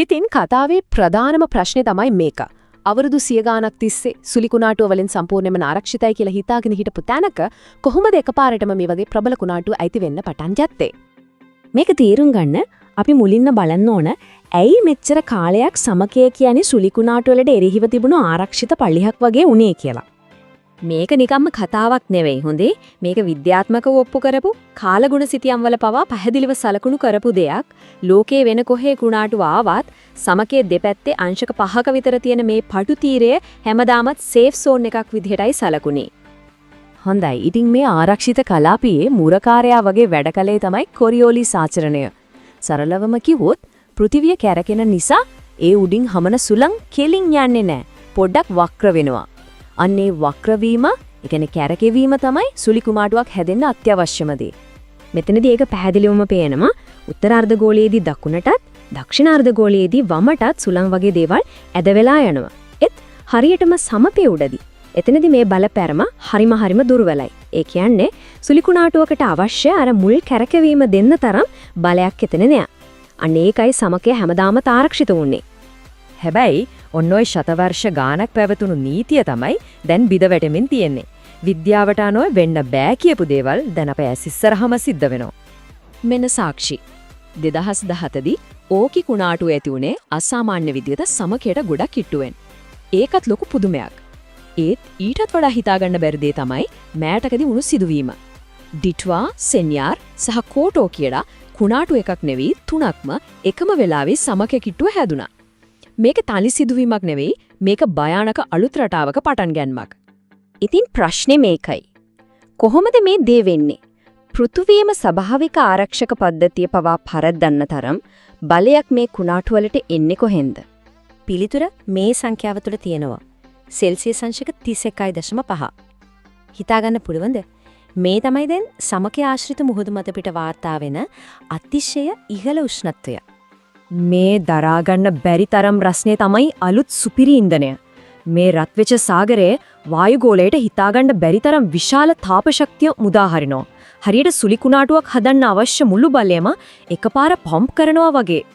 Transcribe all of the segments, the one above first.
ඉතින් කතාවේ ප්‍රධානම ප්‍රශ්නේ තමයි මේක. අවුරුදු සිය ගාණක් තිස්සේ සුලි කුණාටුව වලින් සම්පූර්ණයෙන්ම ආරක්ෂිතයි කියලා හිතාගෙන හිටපු තැනක කොහොමද එකපාරටම මේ වගේ ප්‍රබල කුණාටුව ඇති වෙන්න පටන් ගත්තේ? මේක තේරුම් ගන්න අපි මුලින්ම බලන්න ඕන ඇයි මෙච්චර කාලයක් සමකය කියන්නේ සුලි කුණාටු වලට එරෙහිව තිබුණු ආරක්ෂිත පල්ලිහක් වගේ උනේ කියලා. මේක නිකම්ම කතාවක් නෙවෙයි හොඳේ. මේක විද්‍යාත්මකව ඔප්පු කරපු කාලගුණ සිතියම් වල පවා පැහැදිලිව සලකුණු කරපු දෙයක්. ලෝකේ වෙන කොහේ කුණාටු ආවත් සමකයේ දෙපැත්තේ අංශක 5ක විතර තියෙන මේ පටු තීරය හැමදාමත් සේෆ් සෝන් එකක් විදිහටයි සලකුණේ. හොඳයි. ඉතින් මේ ආරක්ෂිත කලාපයේ මුරකාරයා වගේ වැඩ කළේ තමයි කොරියෝලිස් ආචරණය. සරලවම කිව්වොත් පෘථිවිය කැරකෙන නිසා ඒ උඩින් හමන සුළං කෙලින් යන්නේ නැහැ. පොඩ්ඩක් වක්‍ර වෙනවා. අන්න ඒ වක්‍ර වීම, ඒ කියන්නේ කැරකෙවීම තමයි සුලි කුමාටුවක් හැදෙන්න අත්‍යවශ්‍යම දේ. මෙතනදී ඒක පැහැදිලිවම පේනවා. උත්තර අර්ධගෝලයේදී දකුණටත් දක්ෂිණ අර්ධගෝලයේදී වමටත් සුළං වගේ දේවල් ඇද වෙලා යනවා. ඒත් හරියටම සමපේ උඩදී. එතනදී මේ බලපෑම හරිම හරිම දුර්වලයි. ඒ කියන්නේ සුලි කුණාටුවකට අවශ්‍ය අර මුල් කැරකවීම දෙන්න තරම් බලයක් එතන නෑ. අන්න ඒකයි සමකය හැමදාම ආරක්ෂිත වුණේ. හැබැයි ඔන්න ඔය ශතවර්ෂ ගානක් පැවතුණු නීතිය තමයි දැන් බිඳ වැටෙමින් තියෙන්නේ. විද්‍යාවට අනුව වෙන්න බෑ කියපු දේවල් දැන් අපේ ඇස් ඉස්සරහම සිද්ධ වෙනවා. මෙන්න සාක්ෂි. 2017 දී ඕකි කුණාටුව ඇති වුණේ අසාමාන්‍ය විදියට සමකයට ගොඩක් කිට්ටුවෙන්. ඒකත් ලොකු පුදුමයක්. ඒත් ඊටත් වඩා හිතාගන්න බැරි දේ තමයි මෑතකදී වුණු සිදුවීම. ඩිට්වා, සෙන්යාර් සහ කෝටෝ කියලා කුණාටු එකක් නෙවෙයි, තුනක්ම එකම වෙලාවේ සමකය කිට්ටුව හැදුනා. මේක තනි සිදුවීමක් නෙවෙයි, මේක භයානක අලුත් රටාවක පටන් ගැනීමක්. ඉතින් ප්‍රශ්නේ මේකයි. කොහොමද මේ දේ වෙන්නේ? පෘථුවියේම ස්වභාවික ආරක්ෂක පද්ධතිය පවා පරද්දන්න තරම් බලයක් මේ කුණාටු වලට එන්නේ කොහෙන්ද? පිළිතුර මේ සංඛ්‍යාව තුළ තියෙනවා. සෙල්සියස් අංශක 31.5. හිතාගන්න පුළුවන්ද? මේ තමයි දැන් සමකය ආශ්‍රිත මුහුදු මත පිට වාර්තා වෙන අතිශය ඉහළ උෂ්ණත්වය. මේ දරා ගන්න බැරි තරම් රස්නේ තමයි අලුත් සුපිරි ඉන්ධනය. මේ රත් වෙච්ච සාගරයේ වායුගෝලයට හිතාගන්න බැරි තරම් විශාල තාප ශක්තිය මුදා හරිනවා. හරියට සුලි කුණාටුවක් හදන්න අවශ්‍ය මුළු බලයම එකපාර පම්ප් කරනවා වගේ.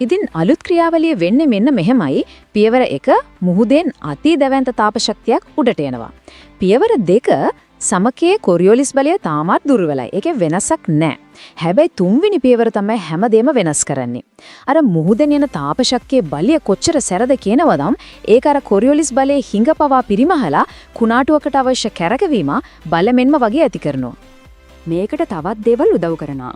ඉතින් අලුත් ක්‍රියාවලිය වෙන්නේ මෙන්න මෙහෙමයි. පියවර 1, මුහුදෙන් අති දැවැන්ත තාප ශක්තියක් උඩට එනවා. පියවර 2, සමකයේ කොරියෝලිස් බලය තාමත් දුර්වලයි. ඒකේ වෙනසක් නැහැ. හැබැයි තුන්වෙනි පියවර තමයි හැමදේම වෙනස් කරන්නේ. අර මුහුදෙන් එන තාප ශක්තියේ බලය කොච්චර සැරද කියනවනම්, ඒක අර කොරියෝලිස් බලයේ හිඟ පවා පිරිමහලා කුණාටුවකට අවශ්‍ය කැරකවීම බලමෙන්ම වගේ ඇති කරනවා. මේකට තවත් දේවල් උදව් කරනවා.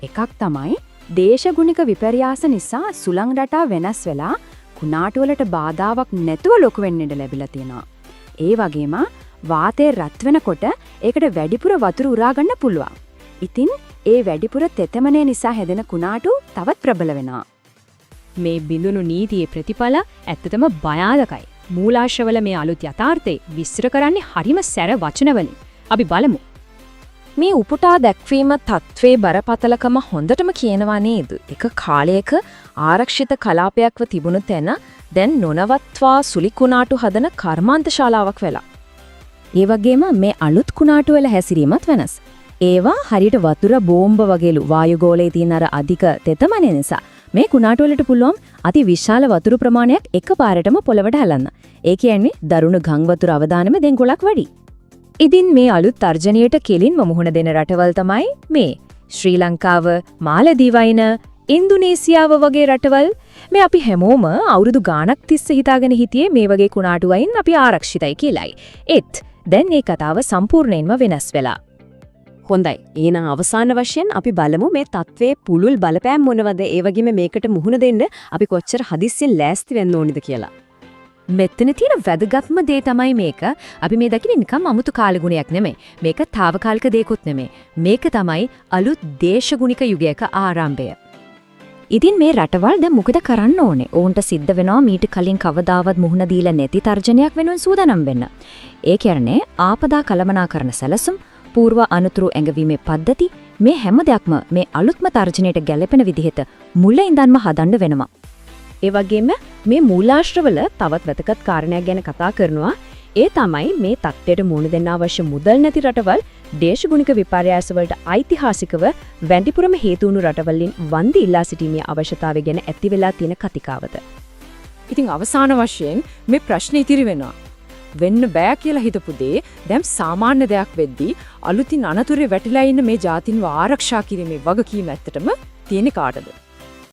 එකක් තමයි දේශගුණික විපර්යාස නිසා සුළං රටා වෙනස් වෙලා කුණාටු වලට බාධාවක් නැතුව ලොකු වෙන්න ඉඩ ලැබිලා තියෙනවා. ඒ වගේම වාතය රත් වෙනකොට ඒකට වැඩිපුර වතුර උරා ගන්න පුළුවන්. ඉතින් ඒ වැඩිපුර තෙතමනය නිසා හැදෙන කුණාටු තවත් ප්‍රබල වෙනවා. මේ බිඳුණු නීතියේ ප්‍රතිඵල ඇත්තටම භයානකයි. මූලාශ්‍රවල මේ අලුත් යථාර්ථය විස්තර කරන්නේ හරිම සැර වචන වලින්. අපි බලමු. මේ උපුටා දැක්වීම තත්ත්වයේ බරපතලකම හොඳටම කියනවා නේද? එක කාලයක ආරක්ෂිත කලාපයක්ව තිබුණු තැන දැන් නොනවත්වා සුලි කුණාටු හදන කර්මාන්ත ශාලාවක් වෙලා. ඒ වගේම මේ අලුත් කුණාටු වල හැසිරීමත් වෙනස්. ඒවා හරියට වතුර බෝම්බ වගේලු. වායුගෝලයේ තියෙන අර අධික තෙතමනය නිසා මේ කුණාටු වලට පුළුවන් අති විශාල වතුර ප්‍රමාණයක් එකපාරටම පොළවට හලන්න. ඒ කියන්නේ දරුණු ගං වතුර අවදානම දැන් ගොඩක් වැඩි. ඉතින් මේ අලුත් තර්ජනයට කෙලින්ම මුහුණ දෙන රටවල් තමයි මේ ශ්‍රී ලංකාව, මාලදීවයින, ඉන්දුනීසියාව වගේ රටවල්. මේ අපි හැමෝම අවුරුදු ගාණක් තිස්සේ හිතාගෙන හිටියේ මේ වගේ කුණාටු වයින් අපි ආරක්ෂිතයි කියලායි. ඒත් දැන් මේ කතාව සම්පූර්ණයෙන්ම වෙනස් වෙලා. හොඳයි. එහෙනම් අවසාන වශයෙන් අපි බලමු මේ තත්ත්වයේ පුළුල් බලපෑම් මොනවද? ඒ වගේම මේකට මුහුණ දෙන්න අපි කොච්චර හදිස්සියෙන් ලෑස්ති වෙන්න ඕනිද කියලා. මෙතන තියෙන වැදගත්ම දේ තමයි මේක. අපි මේ දකින්නේ නිකම් අමුතු කාලගුණයක් නෙමෙයි. මේක තාවකාලික දෙයක්වත් නෙමෙයි. මේක තමයි අලුත් දේශගුණික යුගයක ආරම්භය. ඉතින් මේ රටවල් දැන් මොකද කරන්න ඕනේ? ඔවුන්ට සිද්ධ වෙනවා මීට කලින් කවදාවත් මුහුණ දීලා නැති තර්ජනයක් වෙනුවෙන් සූදානම් වෙන්න. ඒ කියන්නේ ආපදා කළමනාකරණ සැලසුම්, පූර්ව අනතුරු ඇඟවීමේ පද්ධති, මේ හැම දෙයක්ම මේ අලුත්ම තර්ජනයට ගැලපෙන විදිහට මුල ඉඳන්ම හදන්න වෙනවා. ඒ වගේම මේ මූලාශ්‍රවල තවත් වැදගත් කාරණයක් ගැන කතා කරනවා. ඒ තමයි මේ තත්ත්වයට මුහුණ දෙන්න අවශ්‍ය මුදල් නැති රටවල් දේශගුණික විපර්යාස වලට ඓතිහාසිකව වැඩිපුරම හේතු වුණු රටවලින් වන්දි ඉල්ලා සිටීමේ අවශ්‍යතාවය ගැන ඇති වෙලා තියෙන කතිකාවත. ඉතින් අවසාන වශයෙන් මේ ප්‍රශ්නේ ඉතිරි වෙනවා. වෙන්න බෑ කියලා හිතපු දේ දැන් සාමාන්‍ය දෙයක් වෙද්දී අලුතින් අනතුරේ වැටිලා ඉන්න මේ ජාතින්ව ආරක්ෂා කිරීමේ වගකීම ඇත්තටම තියෙන්නේ කාටද?